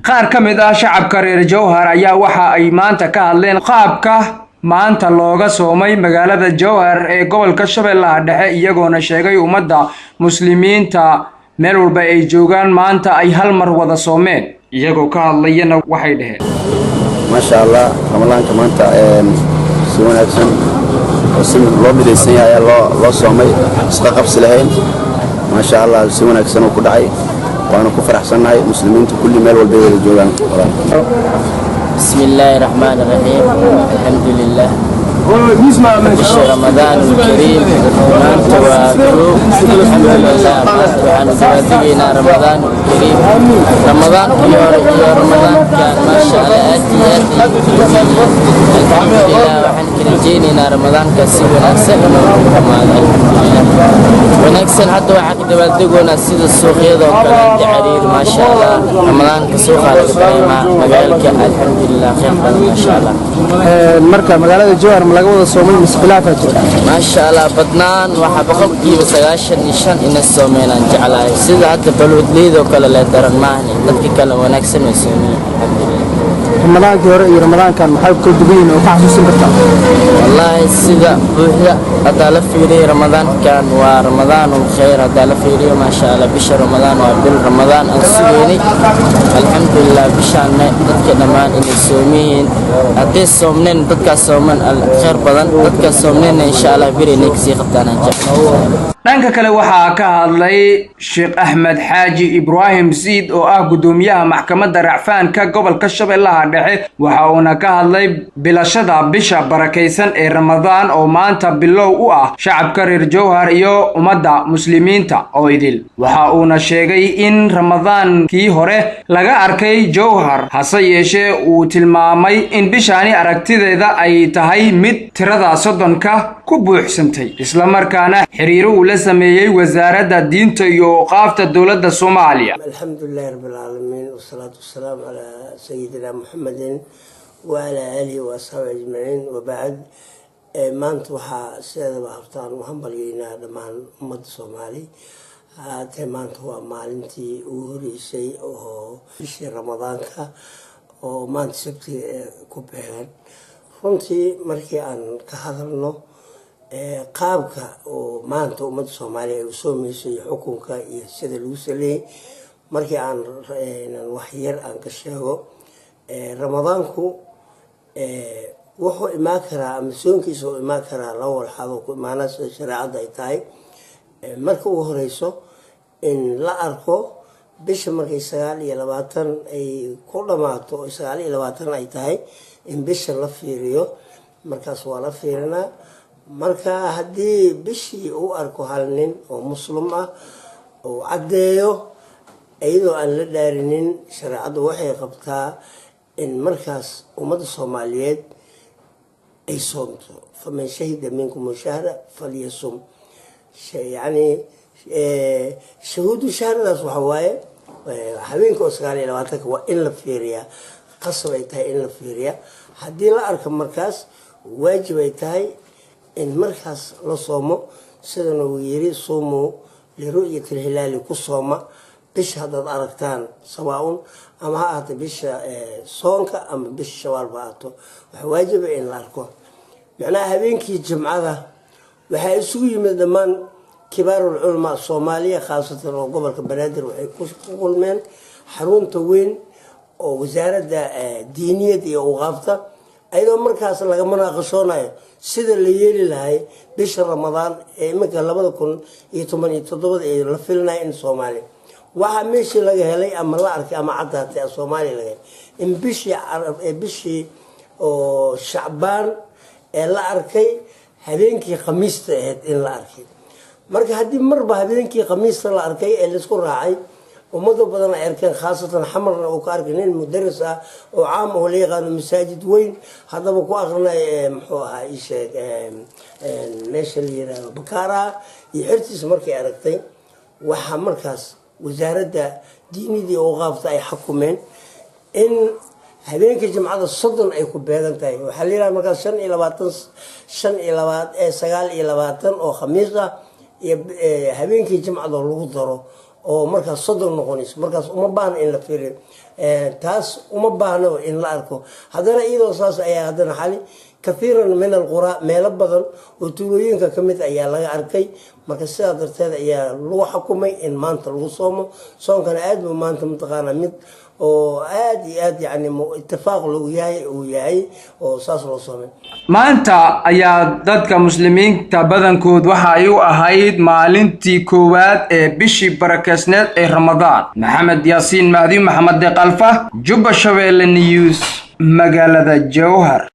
Qaar ka mid ah shacabka reer Jowhar ayaa waxa ay maanta ka hadleen qaabka maanta looga soomay magaalada Jowhar ee gobolka Shabeellaha Dhexe, iyagoona sheegay ummadda muslimiinta meel walba ay joogaan maanta ay hal mar wada soomeen. Iyagoo ka hadlayana waxay dhaheen: Maasha Allah, Ramadaanka maanta si wanaagsan oo si loo midaysan yahay ayaa loo soomay, isqa qabsi lahayn. Maasha Allah, si wanaagsan uu ku dhacay, waanu ku faraxsannahay. Muslimiinta kulli meel walbay wada joogaan. بسم الله الرحمن الرحيم، الحمد لله. Bisha Ramadaan الكريم maanta waa kow. Alxamdulilah, maanta waxaanu dabaaldegaynaa Ramadaan الكريم. Ramadaankii hore iyo Ramadaankan, maasha Allah, aad iyo aad ayay u kala duwan yihiin. Alxamdulilah, waxaan ka rajaynaynaa Ramadaanka si wanaagsan inuu ugu dhammaado, alxamdulilah, wanaagsan. Hadda waxaa ka dabaaldegoonaa sida suuqyada oo kale inta cariir. Maasha Allah, Ramadaanka suuqa laga dareemaa magaalka. Alxamdulilah, khayr badan, maasha Allah. Marka magaalada Jowhar ma laga wada soomay mise khilaafaa jira? Maasha Allah, badnaan waxaa 95% ina soomeenaan jeclahay. Sida hadda balwadleyda oo kale lee daran maahni, dadka kale wanaagsan way soomeen, alxamdulilah. Ramadaankii hore iyo Ramadaankan maxay ku kala duwan yihiin oo ka xasuusin kartaa? Wallaahi, sida buuxda haddaa la fiiriyo, Ramadaankan waa Ramadaanul khayr. Haddaa la fiiriyo, maasha Allah, bisha Ramadaan waa bil Ramadaan aan sugeynay. Alxamdulilah, bishaanne dadka dhammaan inay soomiyihiin. Hadday soomneen dadkaas sooman, khayr badan. Dadkaas soomneenna, insha Allah, bir inay kasii qabtaan aan jecel. Dhanka kale, waxaa ka hadlay Sheekh Axmed Xaaji Ibraahim Siid oo ah guddoomiyaha maxkamadda racfaanka gobolka Shabeellaha Dhexe. Waxa uuna ka hadlay bilashada bisha barakaysan ee Ramadaan oo maanta bilow u ah shacabka reer Jowhar iyo ummadda muslimiinta oo idil. Waxa uuna sheegay in Ramadaankii hore laga arkay Jowhar, hase yeeshee uu tilmaamay in bishaani aragtideeda ay tahay mid tirada 30-ka ku buuxsantay, islamarkaana xiriiro uu la sameeyey Wasaaradda Diinta iyo Awqaafta dowladda Soomaaliya. الحمد لله رب العالمين، والصلاة والسلام على سيدنا محمد وعلى آله وأصحابه أجمعين، وبعد. Maanta waxaa sideedaba habtaan u hambalyeynaa dhammaan ummadda Soomaali. Haatee maanta waa maalintii ugu horeysay oo bishii Ramadaanka oo maanta Sabti ku beegan. Runtii markii aan ka hadalno qaabka oo maanta ummadda Soomaaliya ay u soomayso iyo xukunka iyo sida lagu saleeyay, markii aan wax yar aan ka sheego, Ramadaanku wuxuu imaan karaa ama soonkiisa uu imaan karaa laba walxaad oo ku imaanaa sida shareecadda ay tahay. Marka ugu horeyso, in la arko bisha markay 29 ay ku dhamaato oo 29 ay tahay, in bisha la fiiriyo. Markaas waa la fiirinaa. Marka haddii bishii uu arko hal nin oo Muslim ah uu caddeeyo iyadoo aan la dhaarinin, shareecaddu waxay qabtaa in markaas ummadda Soomaaliyeed ay soomto. فمن شهد منكم الشهر فليصم. Yani shahuudu shahradaas waxa waaye habeenka oo 29-ka waa in la fiiriyaa, qasab ay tahay in la fiiriyaa. Haddii la arko, markaas waajib ay tahay in markaas la soomo, sidana uu yiri: صوموا لرؤية الهلال. Ku sooma bisha haddaad aragtaan, سواء ama ha ahaato bisha soonka ama bisha Shawaal ba ahaato, waxaa waajiba in la arko. Macnaha, habeenkii Jimcada waxaa isugu yimid dhammaan kibaarul culamaa Soomaaliya, khaasatan oo gobolka Banaadir. Waxay ku kulmeen xarunta weyn oo Wasaaradda Diiniyad iyo Awqaafta, ayadoo markaas laga munaaqashoonayo sida la yeeli lahay bisha Ramadaan ee iminka 2017-da ee la filinaya in Soomaaliya. Waxaa meeshii laga helay ama la arkay ama caddaatay Soomaaliya laga helay in bishii oo Shacbaan ee la arkay habeenkii Khamiista ahayd in la arkay. Marka haddii marba habeenkii Khamiista la arkay ee laisku raacay, ummado badan ay arkeen, khaasatan Xamarna uu ka arkay nin mudaris ah oo caam oo la yaqaano, masaajid weyn haddaba ku akrinay, muxuu ahaa, isheeg, meesha la yiraahdo Bakaaraha iyo xertiisa markay aragtay, waxaa markaas Wasaaradda Diinidii Awqaafta ay xakumeen in habeenka Jimcada 30 ay ku beegan tahay. Waxaa la yidhaha markaas 25, 29 oo Khamiis ah iyo habeenkii Jimcada lagu daro oo markaas 30 noqonayso. Markaas uma baahna in la fiiriyo. Taas uma baahno in la arko. Haddana iyadoo saas ayaa haddana xali kathiiran min alqura, meelo badan oo tuulooyinka ka mid ayaa laga arkay. Marka sidaa darteed ayaa lagu xukumay in maanta lagu soomo. Soonkana aad buu maanta mataqaanaa mid oo aad iyo aad yani itifaaq loogu yahay uu yahay oo saas loo soomay. Maanta ayaa dadka Muslimiinta badankood waxa ay u ahayd maalintii koowaad ee bishii barakeysneed ee Ramadaan. Maxamed Yaasiin Mahdi, Maxamed Deeqalfa, Jubba Shabeelle News, magaalada Jowhar.